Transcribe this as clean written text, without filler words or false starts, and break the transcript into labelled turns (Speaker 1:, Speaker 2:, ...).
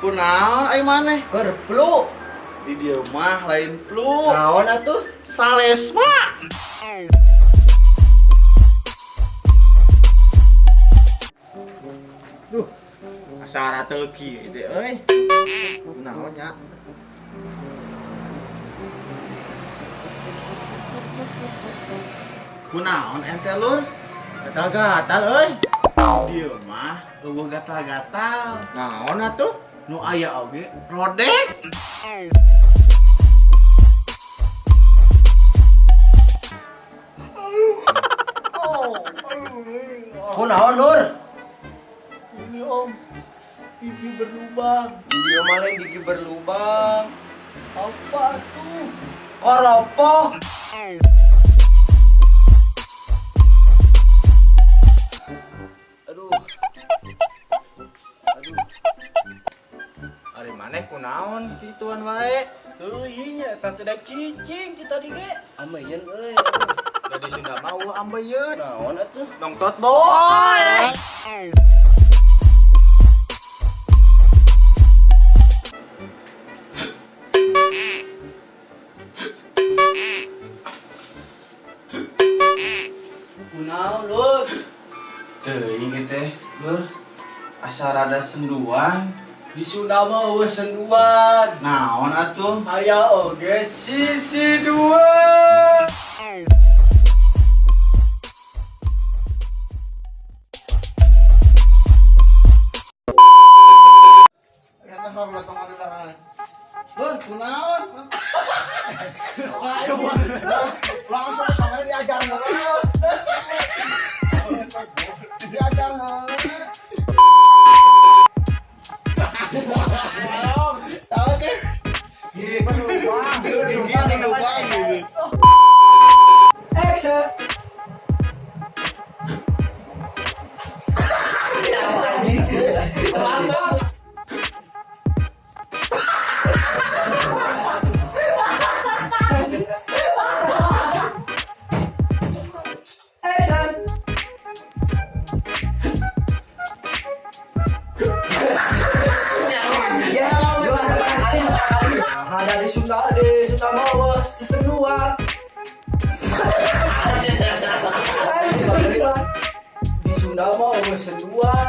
Speaker 1: Kunaon ai maneh?
Speaker 2: Keur flu.
Speaker 1: Di dieu mah lain flu.
Speaker 2: Naon atuh?
Speaker 1: Salesma.
Speaker 3: Duh, asa ratel kieu teh euy. Kunaon nya?
Speaker 1: Kunaon ente lur?
Speaker 3: Gatal-gatal euy.
Speaker 1: Dieu mah eueuh gatal-gatal.
Speaker 3: Naon atuh?
Speaker 1: Nu aya oge rodek.
Speaker 2: Kunaon lur?
Speaker 1: Ini om, gigi berlubang.
Speaker 2: Di dieu mah lain gigi berlubang.
Speaker 1: Apa tuh?
Speaker 2: Koropok. Aduh. Aduh.
Speaker 3: Ari maneh kunaon kituan wae?
Speaker 2: Teuing nya eta teh daek cicing ti tadi ge. Ambeien euy.
Speaker 3: Da di Sunda mah eueuh ambeien.
Speaker 2: Naon atuh?
Speaker 3: Nongtot boy.
Speaker 2: Kunaon lur?
Speaker 1: Teuing teh, lur. Asa rada senduan.
Speaker 2: Di Sunda mah eueuh senduan.
Speaker 1: Naon atuh?
Speaker 2: Aya oge sisi dua.
Speaker 1: Lur, kunaon?
Speaker 3: Langsung kamar diajar. Diajar.
Speaker 1: Tahu teh? Gigi berlubang gitu.
Speaker 2: Action. Action. Ada di Sunda, di Sunda mau sesenduan. Di Sunda mau sesenduan.